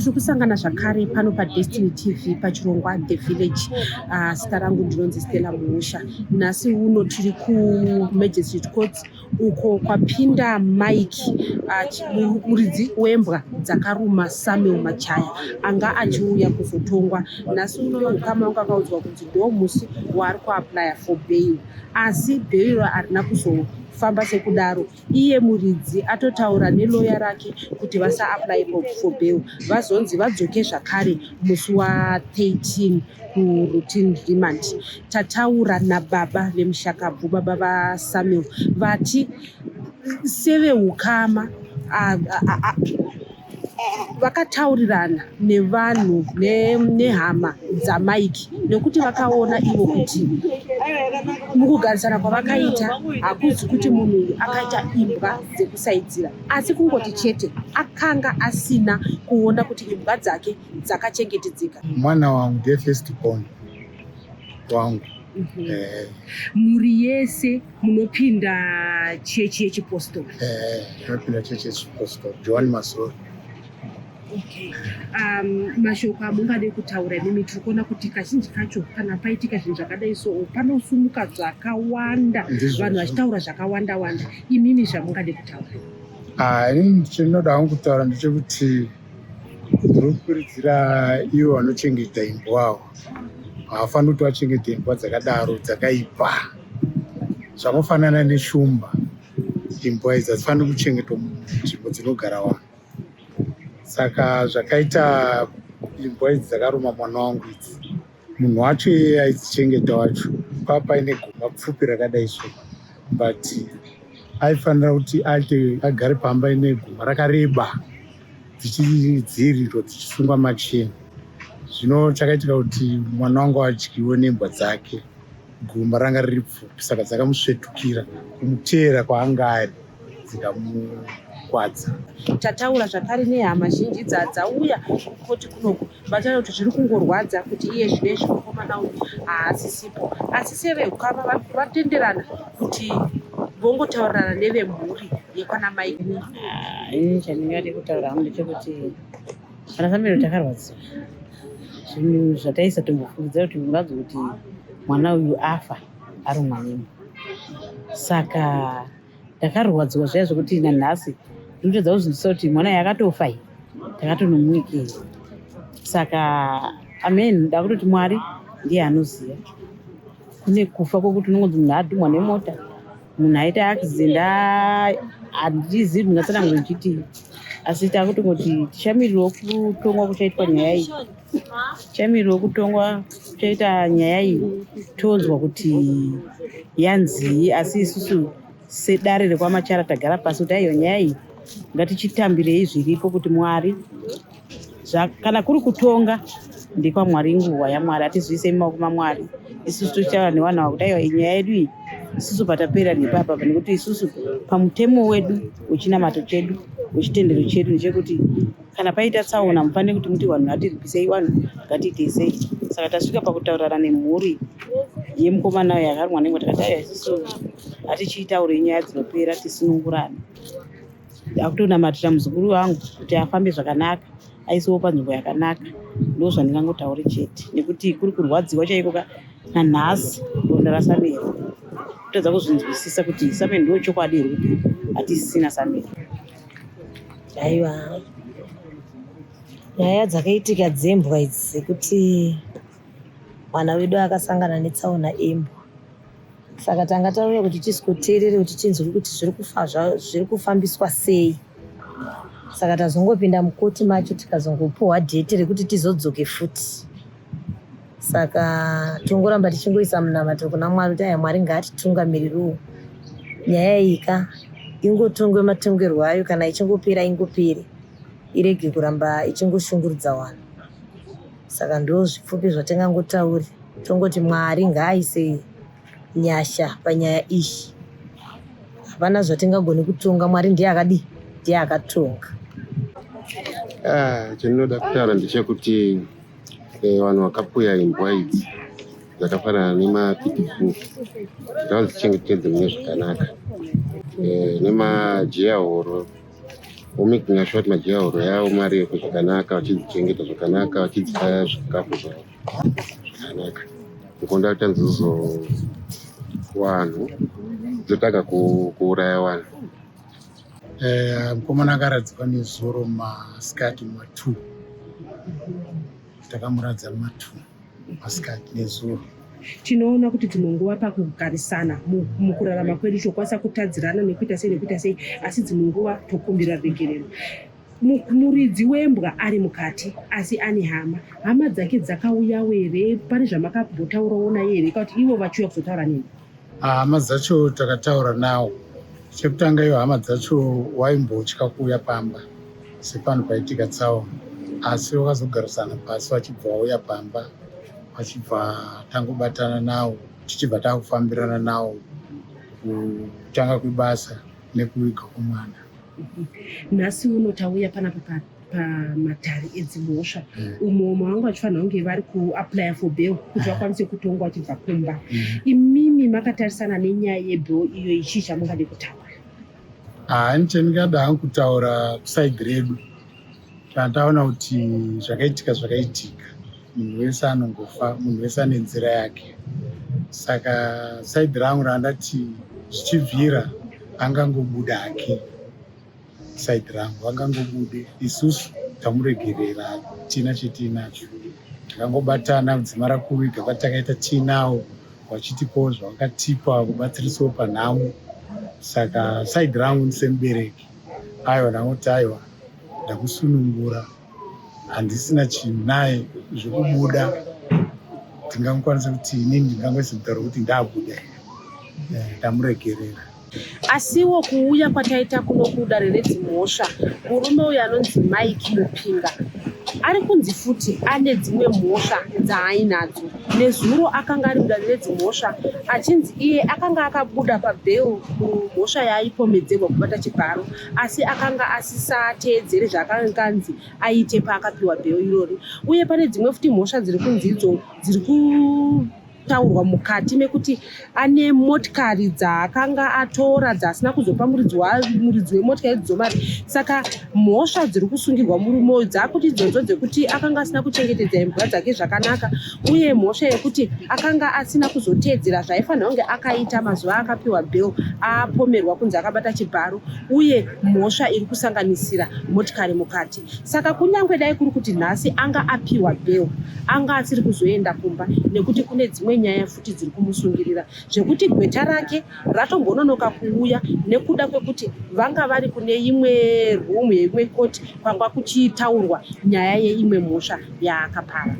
Tiri kusangana zvakare pano paDestiny TV pachirongwa The Village. Zita rangu ndinonzi Stella Muusha. Nhasi uno tiri kuMajesty Courts uko kwapinda Mike muridzi wembwa dzakaruma Samuel Machaya anga achiuya kuzotongwa. Nhasi uno veukama vanga vakaudzwa kunzi ndo musi waari kuaplya for bail, asi bail harina kuzofamba sekudaro. Iye muridzi atotaura neloya rake kuti vasaapply for bail, vazonzi vadzoke zvakare musi wa13 kuroutine remand. Tataura nababa vemushakabvu, baba vaSamuel, vati seveukama vakataurirana nevanhu nehama dzaMike nekuti vakaona ivo kuti mukugarisana kwavakaita hakuzi kuti munhu uyu akaita imbwa dzekusaidzira, asi kungoti chete akanga asina kuona kuti imbwa dzake dzakachengetedzeka. Mwana wangu ndiye first born wangu. Mhuri yese munopinda chechi yechipostori? Tinopinda chechi yechipostori John Masori. Okay. Mashoko amungade kutaura imimi, tiri kuona kuti kazhinji kacho kana paitika zvinhu zvakadai so panosumuka zvakawanda, vanhu vachitaura zvakawanda wanda. Imimi zvamungade kutaura? Inini chinoda hangu kutaura ndechekuti ndiri kukurudzira ivo vanochengeta imbwa avo, havafaniri kuti vachengete imbwa dzakadaro dzakaipa, zvakangofanana neshumba. Imbwa idzi hadzifaniri kuchengetwa munzvimbo dzinogara vanhu. Saka zvakaita imbwa idzi dzakaruma mwana wangu idzi, munhu wacho iyeye aidzichengeta wacho paa paine gomba pfupi rakadai so, but aifanira kuti aite agare pamba ine gomba rakareba, dzichidziirirwa, dzichisungwa macheni. Zvino chakaitika kuti mwana wangu adyiwe nembwa dzake, gomba ranga riri pfupi, saka dzakamusvetukira kumuteera kwaanga ari, dzikamukwadza. Tataura zvakare nehama zhinji dzauya kukoti kunoku, vataura kuti zviri kungorwadza kuti iye zvinezvi mukomana uyu haasisipo, asi seveukama vatenderana kuti vongotaurirana nevemhuri yekwana Mike. Ini chandingade kutaura hangu ndechekuti pana Samuel takarwadziwa, zvinhu zvataisatombofungidzira kuti unganzwa kuti mwana uyu afa arumwa nembwa. Saka ndakarwadziwa zviya zvekuti nanhasi ndinotadza kuzvinzwisisa kuti mwana uyu akatofa iyi, takatonomuikei. Saka amen, ndakutoti Mwari ndiye anoziva. Kune kufa kwekuti unongonzi munhu adhumwa nemota, munhu aita accident, handizivi ndingatsanangura ndichitii, asi takutongoti tichamirirawo kutongwa kuchaitwa nyaya iyi, tichamirirawo kutongwa kuchaita nyaya iyi, tonzwa kuti yanzii. Asi isusu sedare rekwaMachara tagara pasi kuti aiwa, nyaya iyi ngatichitambirei zviripo, kuti Mwari kana kuri kutonga ndekwaMwari, nguva yaMwari, hatizviisei mumaoko maMwari. Isusu tochitaura nevanhu ava kuti aiwa, nyaya yedu iyi isusu patapera nepapa, nekuti isusu pamutemo wedu wechinamato chedu, wechitendero chedu, ndechekuti kana paita tsaona mufanire kuti muti vanhu ngatiripisei, vanhu ngatiitei sei. Saka tasvika pakutaurirana nemhuri yemukomana uyu yakarumwa nembwa, tikati aiwa, isusu hatichiitaurei nyaya dzinopera, tisunungurane. Ndakutonamatira muzukuru wangu kuti afambe zvakanaka, aisiwo panzvimbo yakanaka. Ndo zvandingangotauri chete, nekuti kuri kurwadziwa chaiko ka nanhasi. Ronda raSamuel kutadza kuzvinzwisisa kuti Samuel ndo chokwadi here kuti hatisisina Samuel. Aiwa, nyaya dzakaitika dzembwa idzi, dzekuti mwana wedu akasangana netsaona embwa, saka tanga tauya kuti tizoteerere, kuti tinzwe kuti zviri kufambiswa sei. Saka tazongopinda mukoti macho, tikazongopuhwa date rekuti tizodzoke futi. Saka tongoramba tichingoisa munamato kuna Mwari kuti aya, Mwari ngaatitungamirirewo, nyaya iyi ka ingotongwe matongerwo ayo, kana ichingopera ingopere, irege kuramba ichingoshungurudza vanhu. Saka ndo zvipfupi zvatingangotauri, tongoti Mwari ngaaise nyasha panyaya iyi. Hapana zvatingagoni kutonga, Mwari ndiye akadii, ndiye akatonga. Ah, chandinoda kutaura ndechekuti vanhu vakapuya imbwa idzi dzakafanana nemapitbull ngavadzichengetedze mune zvakanaka, nemajeyahoro. Vomakinga sure kuti majehoro yavo mareko zvakanaka, vachidzichengeta zvakanaka, vachidzipa zvikafu zvavo zvakanaka. Mukonda kuti anzizo vanhu dzotanga kuuraya vanhu. Mukomana akaradzikwa nezuro masikati ma2, takamuradza ma2 masikati nezuro. Tinoona kuti dzimwe nguva pakugarisana mukurarama kwedu tokwanisa kutadzirana nekuita sei nekuita sei, asi dzimwe nguva tokumbira regerero. Muridzi wembwa ari mukati, asi ane hama. Hama dzake dzakauyawo here? Pane zvamakambotaurawo naye here, kuti ivo vachiuya kuzotaura nemi? Hama dzacho takataura nawo. Chekutanga, ivo hama dzacho waimbotya kuuya pamba sepano paitika tsaona, asi vakazogarisana pasi vachibva vauya pamba, vachibva tangobatana nawo, tichibva takufambirana nawo kutanga kwebasa nekuviga kwemwana. Nhasi uno tauya panapa pamatare edzimhosva umo mavanga vachifanira kunge vari kuapplya for bail kuti vakwanise kutongwa vachibva kumba. Imimi makatarisana nenyaya yebail iyo, ichii chamungade kutaura? Haani, chandingada hangu kutaura kuside redu, kana taona kuti zvakaitika zvakaitika, munhu wese anongofa, munhu wese ane nzira yake. Saka side rangu randati zvichibvira angangobuda hake, side rangu angangobude. Isusu tamuregerera, tina chetinacho, takangobatana kudzimara kuviga kwatakaita tiinawo, vachitipawo zvavakatipa kubatsirisawo panhamo. Saka side rangu semubereki, aiwa, ndangoti aiwa, ndakusunungura, handisina chinhu naye. Zvekubuda ndingangokwanisa kuti inini ndingangoisa mutauro kuti ndabuda, ndamuregerera. Asiwo kuuya kwataita kuno kudare redzimhosva, murume uyu anonzi Mike Mupinga ari kunzi futi ane dzimwe mhosva dzaainadzo. Nezuro akanga ari mudare redzimhosva achinzi iye akanga akabuda pabail mumhosva yaaipomedzerwa kubata chibharo, asi akanga asisateedzeri zvaakanga anzi aite paakapiwa bail irori. Uye pane dzimwe futi mhosva dziri kunzi idzo dziri kutaurwa mukati mekuti ane motikari dzaakanga atora dzaasina kuzopa muridzi wemotikari idzo mari. Saka mhosva dziri kusungirwa murume uyu dzakuti idzodzo dzekuti akanga asina kuchengetedza imbwa dzake zvakanaka, uye mhosva yekuti akanga asina kuzoteedzera zvaifanira kunge akaita mazuva akapiwa bail apomerwa kunzi akabata chibharo, uye mhosva iri kusanganisira motikari mukati. Saka kunyange dai kuri kuti nhasi anga apiwa bail, anga asiri kuzoenda kumba nekuti kune dzimwe nyaya futi dziri kumusungirira, zvekuti gweta rake ratombononoka kuuya nekuda kwekuti vanga vari kune imwe room yeimwe koti kwanga kuchitaurwa nyaya yeimwe mhosva yaakapara.